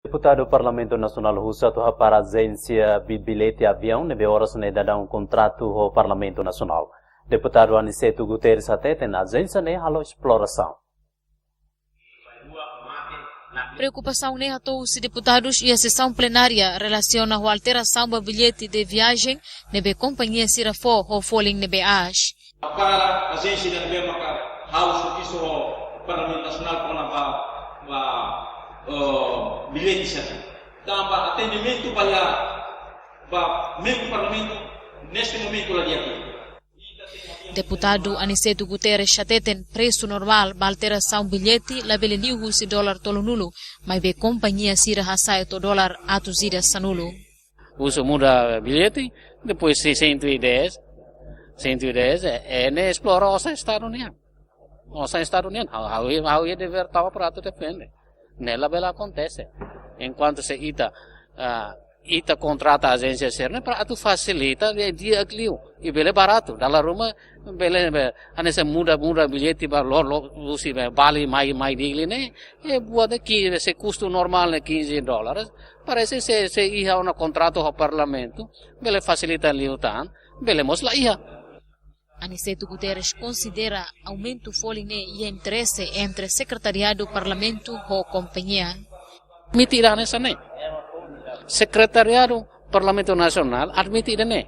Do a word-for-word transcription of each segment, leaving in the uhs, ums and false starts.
Deputadu Parlamentu Nasionál husu atu hapara ajénsia bi-, billete aviaun ne'ebé oras ne'e daudaun kontratu ho Parlamentu Nasionál. Deputadu Aniceto Guterres hateten ajénsia ne'e halo esplorasaun. Preokupasaun ne'e hato'o husi deputadus iha sesaun plenária relasiona ho alterasaun ba billete de viajen ne'ebé kompañia sira fó ho folin ne'ebé aas. Para ajénsia ida ne'ebé maka halo servisu ho Parlamentu Nasionál kona-ba, ba, eh, billete sira. Tanba atendimentu ba iha, ba membru Parlamentu neste momentu la di'ak. Deputadu Aniceto Guterres hateten presu normál ba alterasaun billete labele liu husi dolar tolunulu, maibé kompañia sira hasa'e to'o dolar atus ida sanulu. Husu muda billete, depois se cento e dez, cento e dez, é, é, ne'e esplora osan Estadu nian. Osan Estadu nian, ha'u, ha'u, ha'u iha devér tama para atu defende. Ne'e labele akontese. Enkuantu se ita, ah, ita kontrata ajénsia sira-ne'e para atu fasilita, di'ak liu. I bele baratu, dala ruma, bele, be-, hanesan muda, muda billete ba lo, lo, husi, be, Bali mai, mai Dili ne'e, e buat ne'e ki, se kustu normál ne'e quinze dólares, parese se, se iha ona kontratu ho Parlamentu, bele fasilita liután, bele mós la iha. Aniceto Guterres konsidera aumentu folin ne'e iha interese entre Sekretariadu Parlamentu ho kompañia. Admite ida hanesan ne'e. Sekretariadu Parlamentu Nasionál admite ida-ne'e.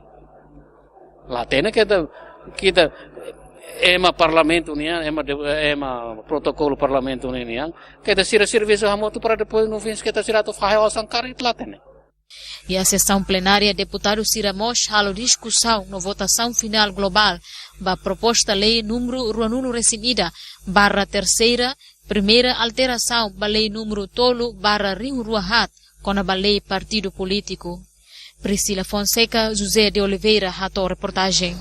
La hatene katak, katak ema Parlamentu nian, ema de-, ema protokolu Parlamentu nian, katak sira servisu hamutuk para depois no fim katak sira atu fahe osan karik, la hatene. Iha sesaun plenária, deputadu sira mós halo diskusaun no votasaun finál globál ba proposta lei númeru ruanulu resin ida barra terseira, primeira alterasaun ba lei númeru tolu barra rihun rua haat, kona-ba lei partidu polítiku. Priscila Fonseca, José de Oliveira, hato'o reportajen.